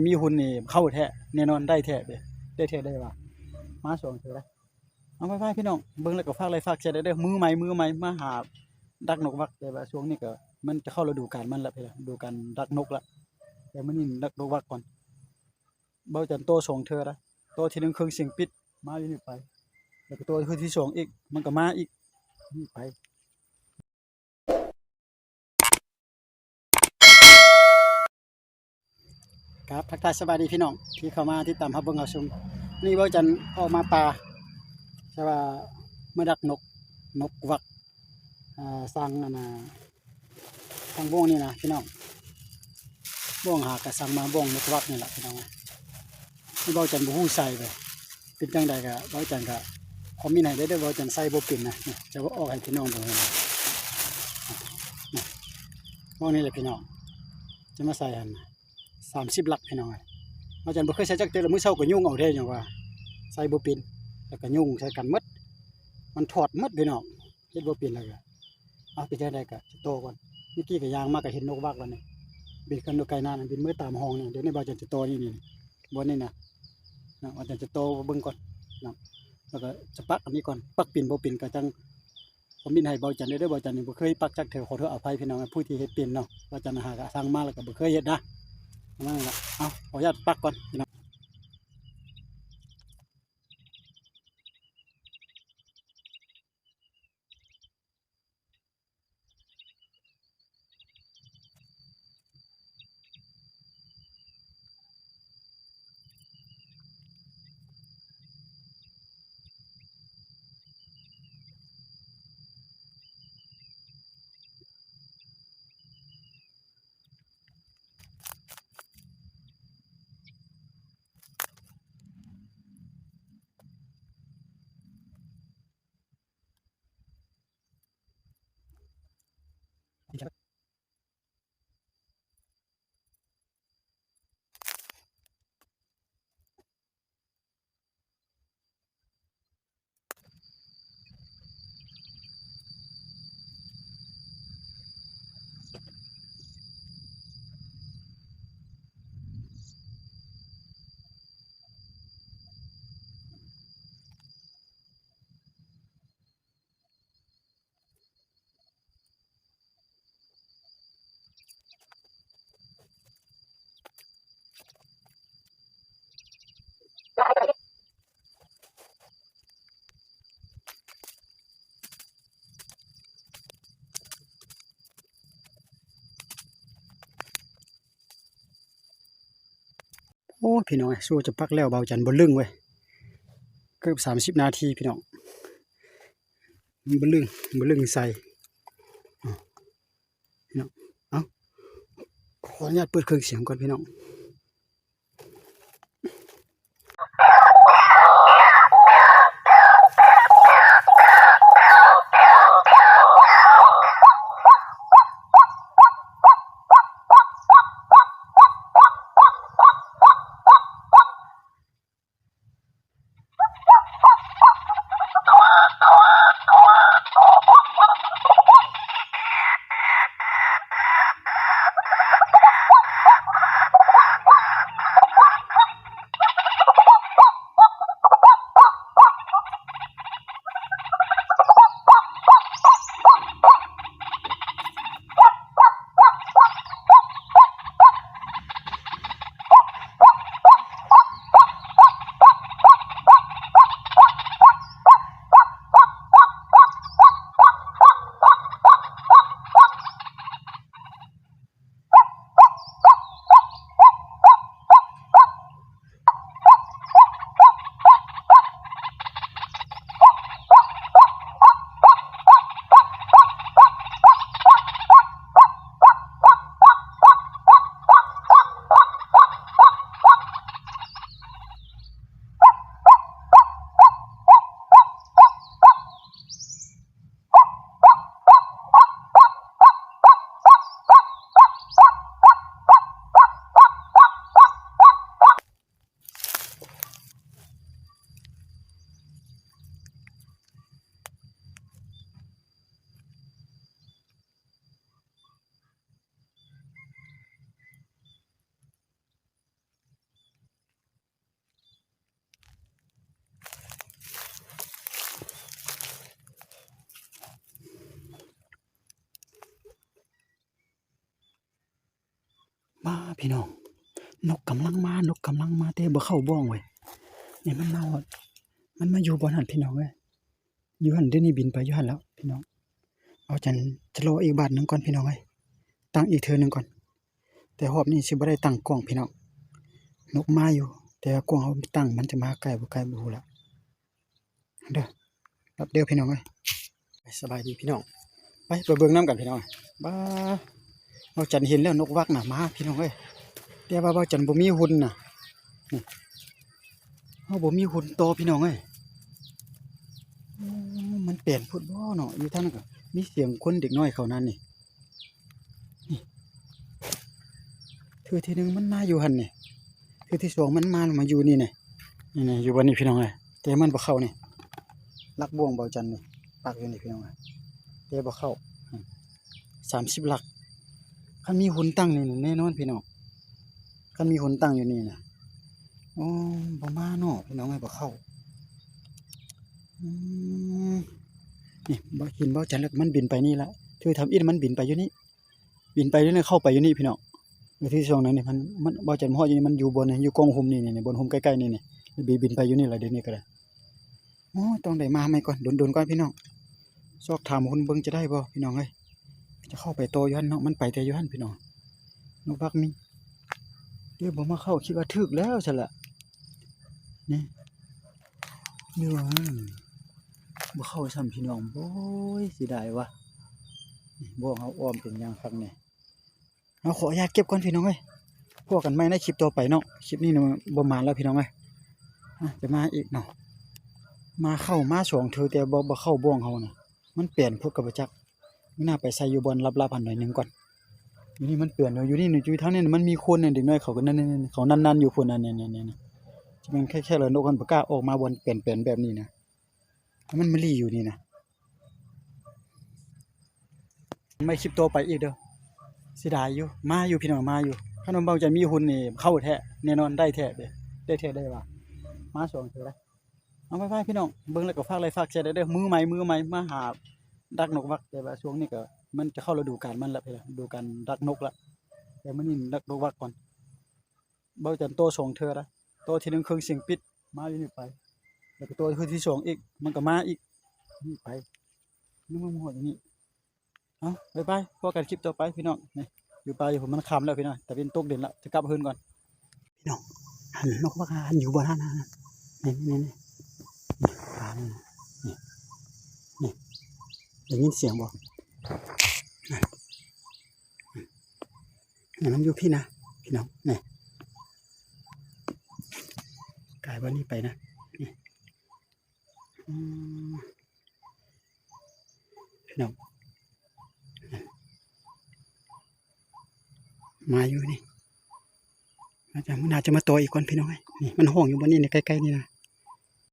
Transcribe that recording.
ມີຮຸ່ນນີ້ເຂົ້າແທ້ ແນ່ນອນ ໄດ້ແທ້ເດ້ ໄດ້ແທ້ໄດ້ວ່າ ມາສອງເທື່ອລະ. ເອົາ ບາຍບາຍພີ່ນ້ອງ ເບິ່ງແລ້ວກໍຝາກໄລ້ຝາກແຊໄດ້ເດີ ມືໃໝ່ ມືໃໝ່ມາຫາດັກນົກວັກ ແຕ່ວ່າຊ່ວງນີ້ກໍມັນຈະເຂົ້າລະດູການມັນລະ ລະດູການດັກນົກລະ ແຕ່ມື້ນີ້ດັກນົກວັກກ່ອນ. ເບົາຈັນຕໍ່ສອງເທື່ອລະ ຕໍ່ທີໜຶ່ງເຄິ່ງສຽງປິດ ມາຢູ່ນີ້ໄປ ແລ້ວກໍຕໍ່ເທື່ອທີສອງອີກ ມັນກໍມາອີກ ນີ້ໄປ. ຄັບ ທັກທາຍສະບາຍດີພີ່ນ້ອງທີ່ເຂົ້າມາຕິດຕາມຮັບເບິ່ງຮັບຊົມ. ນີ້ເບົາຈັນອອກມາປ່າ ແຕ່ວ່າມາດັກນົກ ນົກວັກ ອ່າ ສ້າງອັນນ່າ ທາງບ່ອງນີ້ນະພີ່ນ້ອງ ບ່ອງຫາກະສັ່ງມາ ບ່ອງນົກວັກນີ້ລະພີ່ນ້ອງ. ເບົາຈັນບໍ່ຮູ້ໃສ່ເລີຍ ເປັນຈັ່ງໃດກະ ເບົາຈັນກະຄອມເມັນໃຫ້ເດີ ເບົາຈັນໃສ່ບໍ່ເປັນນະ. ນີ້ ຈະອອກໃຫ້ພີ່ນ້ອງເບິ່ງ ນີ້ ບ່ອງນີ້ແຫຼະພີ່ນ້ອງ ຈະມາໃສ່ຫັ້ນ ສາມສິບຫຼັກພີ່ນ້ອງເອີຍ. ເຮົາຈັ່ງບໍ່ເຄີຍໃສ່ຈັກເທື່ອ ລະມື້ເຊົ້າກໍຍຸ່ງເອົາແທ້ ຫຍັງວ່າໃສ່ບໍ່ເປັນ ລະກະຍຸ່ງໃສ່ກັນໝົດ ມັນຖອດໝົດພີ່ນ້ອງ ເຮັດບໍ່ເປັນ. ລະກະ ເອົາ ເປັນຈັ່ງໃດກະຈະຕໍ່ກ່ອນ. ເມື່ອກີ້ກະຍ່າງມາກະເຫັນນົກວັກລະນີ້ ບິນຂຶ້ນຢູ່ໄກໜ້ານັ້ນ ບິນເມືອຕາມຮ່ອງນີ້. ດຽວນີ້ເບົາຈັນຈະຕໍ່ນີ້ ນີ້ ບ່ອນນີ້ນະ ເນາະ ເບົາຈັນຈະຕໍ່ເບິ່ງກ່ອນເນາະ ລະກະຈະປັກອັນນີ້ກ່ອນ ປັກເປັນບໍ່ເປັນກະຈັ່ງ ຄອມເມັນໃຫ້ເບົາຈັນເດີ ເບົາຈັນນີ້ບໍ່ເຄີຍປັກຈັກເທື່ອ ຂໍໂທດອະໄພພີ່ນ້ອງ ຜູ້ທີ່ເຮັດເປັນເນາະ. ເບົາຈັນຫາກະສັ່ງມາລະກະບໍ່ເຄີຍເຮັດນະ ປະມານນັ້ນລະ. ເອົາ ຂໍອະນຸຍາດປັກກ່ອນພີ່ນ້ອງ. ໂອ້ ພີ່ນ້ອງເອີຍ ສູ້ຈະປັກແລ້ວ ເບົາຈັນບໍ່ລຶ້ງເວີຍ ເກືອບສາມສິບນາທີພີ່ນ້ອງ ບໍ່ລຶ້ງ ບໍ່ລຶ້ງໃສ່ ພີ່ນ້ອງ. ເອົ້າ ຂໍອະນຸຍາດເປີດເຄື່ອງສຽງກ່ອນພີ່ນ້ອງ. ໂອ້ ພີ່ນ້ອງ ນົກກຳລັງມາ ນົກກຳລັງມາ ແຕ່ບໍ່ເຂົ້າບ່ອງເວີຍ. ນີ້ມັນມາຮອດ ມັນມາຢູ່ບ່ອນຫັ້ນພີ່ນ້ອງເອີຍ. ຢູ່ຫັ້ນ ດຽວນີ້ບິນໄປຢູ່ຫັ້ນແລ້ວພີ່ນ້ອງ. ເອົາຈັ່ງ ຈະລໍອີກບາດໜຶ່ງກ່ອນພີ່ນ້ອງເອີຍ ຕັ້ງອີກເທື່ອໜຶ່ງກ່ອນ. ແຕ່ຮອບນີ້ຊິບໍ່ໄດ້ຕັ້ງກ້ອງພີ່ນ້ອງ. ນົກມາຢູ່ ແຕ່ວ່າກ້ອງເຮົາຕັ້ງ ມັນຈະມາໃກ້ບໍ່ໃກ້ບໍ່ຮູ້ລະ. ເດີ ແປັບດຽວພີ່ນ້ອງເອີຍ. ສະບາຍດີພີ່ນ້ອງ ໄປ ໄປເບິ່ງນຳກັນພີ່ນ້ອງ. ບ້າ ເບົາຈັນເຫັນແລ້ວ ນົກວັກນະມາພີ່ນ້ອງເອີຍ. ແຕ່ວ່າເບົາຈັນບໍ່ມີຫຸ່ນນະ ນີ້ ເຮົາບໍ່ມີຫຸ່ນຕໍ່ພີ່ນ້ອງເອີຍ. ໂອ້ ມັນແປນໂພດບໍ່ເນາະ. ຢູ່ທາງນັ້ນກໍມີສຽງຄົນເດັກນ້ອຍເຂົ້ານັ້ນນີ້. ນີ້ ເທື່ອທີໜຶ່ງມັນມາຢູ່ຫັ້ນນີ້ ເທື່ອທີສອງມັນມາ ມາຢູ່ນີ້ນີ້ ນີ້ໆ ຢູ່ບ່ອນນີ້ພີ່ນ້ອງເອີຍ. ແຕ່ມັນບໍ່ເຂົ້ານີ້ ຫຼັກບ່ວງເບົາຈັນນີ້ ປັກຢູ່ນີ້ພີ່ນ້ອງເອີຍ ແຕ່ບໍ່ເຂົ້າ. ສາມສິບຫຼັກ ຄັນມີຫຸ່ນຕັ້ງນີ້ແນ່ນອນພີ່ນ້ອງ ຄັນມີຫຸ່ນຕັ້ງຢູ່ນີ້ນະ. ໂອ້ ບໍ່ມາເນາະພີ່ນ້ອງເອີຍ ບໍ່ເຂົ້າ. ອືມ ນີ້ ເຫັນເບົາຈັນແລ້ວ ມັນບິນໄປນີ້ລະ ຖືທຳອິດມັນບິນໄປຢູ່ນີ້ ບິນໄປຢູ່ນີ້ ເຂົ້າໄປຢູ່ນີ້ພີ່ນ້ອງ. ເທື່ອທີສອງນັ້ນນີ້ ມັນ ມັນ ເບົາຈັນມາຮອດຢູ່ນີ້ ມັນຢູ່ບ່ອນນີ້ ຢູ່ກ້ອງຮົ່ມນີ້ ນີ້ ບ່ອນຮົ່ມໃກ້ໆນີ້ ນີ້ ບິນ ບິນໄປຢູ່ນີ້ລະ ດຽວນີ້ກໍໄດ້. ໂອ້ ຕ້ອງໄດ້ມາໃໝ່ກ່ອນ ດົນໆກ່ອນພີ່ນ້ອງ. ຊອກຖາມຄົນເບິ່ງຈະໄດ້ບໍ່ພີ່ນ້ອງເອີຍ. ຈະເຂົ້າໄປຕໍ່ຢູ່ຫັ້ນເນາະ ມັນໄປແຕ່ຢູ່ຫັ້ນພີ່ນ້ອງ. ນົກວັກມີ ດຽວບໍ່ມາເຂົ້າ ຄິດວ່າຖືກແລ້ວຊັ້ນລະ ນີ້ ດຽວ ບໍ່ເຂົ້າຊ້ຳພີ່ນ້ອງ. ໂອ້ຍ ເສຍດາຍວ່າ ບ່ວງເຮົາອ້ອມເປັນຢ່າງຄັກນີ້. ເຮົາຂໍອະນຸຍາດເກັບກ່ອນພີ່ນ້ອງເອີຍ ພົບກັນໃໝ່ໃນຄລິບຕໍ່ໄປເນາະ. ຄລິບນີ້ນະ ບໍ່ໝານແລ້ວພີ່ນ້ອງເອີຍ. ອາ ຈະມາອີກເນາະ ມາເຂົ້າມາສອງເທື່ອ ແຕ່ບໍ່ ບໍ່ເຂົ້າບ່ອງເຮົານະ. ມັນແປນໂພດກໍບໍ່ຈັກ ມື້ໜ້າໄປໃສ່ຢູ່ບ່ອນລັບໆຫັ້ນໜ້ອຍໜຶ່ງກ່ອນ. ຢູ່ນີ້ມັນເປື້ອນຢູ່ ຢູ່ນີ້ ຢູ່ທາງນີ້ມັນມີຄົນ ເດັກນ້ອຍເຂົາກໍນັ້ນ ເຂົານັ້ນໆຢູ່ພຸ້ນ ນັ້ນໆ ຈະແມ່ນແຄ່ໆລະ ນົກມັນບໍ່ກ້າອອກມາບ່ອນແປນໆແບບນີ້ນະ. ມັນມາລີ້ຢູ່ນີ້ນະ ໄວ້ຄລິບຕໍ່ໄປອີກເດີ. ເສຍດາຍຢູ່ ມາຢູ່ພີ່ນ້ອງ ມາຢູ່. ຄັນວ່າເບົາຈັນມີຫຸ່ນນີ້ເຂົ້າແທ້ ແນ່ນອນ ໄດ້ແທ້ເດ້ ໄດ້ແທ້ໄດ້ວ່າ ມາສອງເທື່ອລະ. ເອົາ ບາຍບາຍພີ່ນ້ອງ ເບິ່ງແລ້ວກໍຝາກໄລ້ຝາກແຊໄດ້ເດີ. ມືໃໝ່ ມືໃໝ່ມາຫາດັກນົກວັກ ແຕ່ວ່າຊ່ວງນີ້ກໍມັນຈະເຂົ້າລະດູການມັນລະ ລະດູການດັກນົກລະ. ແຕ່ມື້ນີ້ດັກນົກວັກກ່ອນ. ເບົາຈັນຕໍ່ສອງເທື່ອລະ ຕໍ່ທີໜຶ່ງເຄິ່ງສຽງປິດ ມາຢູ່ນີ້ໄປ ແລ້ວກໍຕໍ່ເທື່ອທີສອງອີກ ມັນກໍມາອີກ ນີ້ໄປ ຍັງມາຮອດຢູ່ນີ້. ເອົາ ບາຍບາຍ ພົບກັນຄລິບຕໍ່ໄປພີ່ນ້ອງ. ນີ້ ຢູ່ປ່າຢູ່ພຸ້ນ ມັນຄ່ຳແລ້ວພີ່ນ້ອງ ຕາເວັນຕົກດິນແລ້ວ ຈະກັບເຮືອນກ່ອນ. ພີ່ນ້ອງ ຫັ້ນ ນົກວ່າຫັ້ນ ຢູ່ບ່ອນຫັ້ນ ນີ້ ນີ້ ນີ້ ນີ້ ນີ້ ໄດ້ຍິນສຽງບໍ່? ນັ້ນ ມັນຢູ່ພີ້ນະ ພີ່ນ້ອງ ນີ້ ກາຍບ່ອນນີ້ໄປນະ ນີ້ ອືມ ພີ່ນ້ອງ ມາຢູ່ນີ້ ໜ້າຈະ ໜ້າຈະມາຕໍ່ອີກກ່ອນພີ່ນ້ອງເອີຍ. ນີ້ ມັນຮ້ອງຢູ່ບ່ອນນີ້ ໃນໃກ້ໆນີ້ນະ.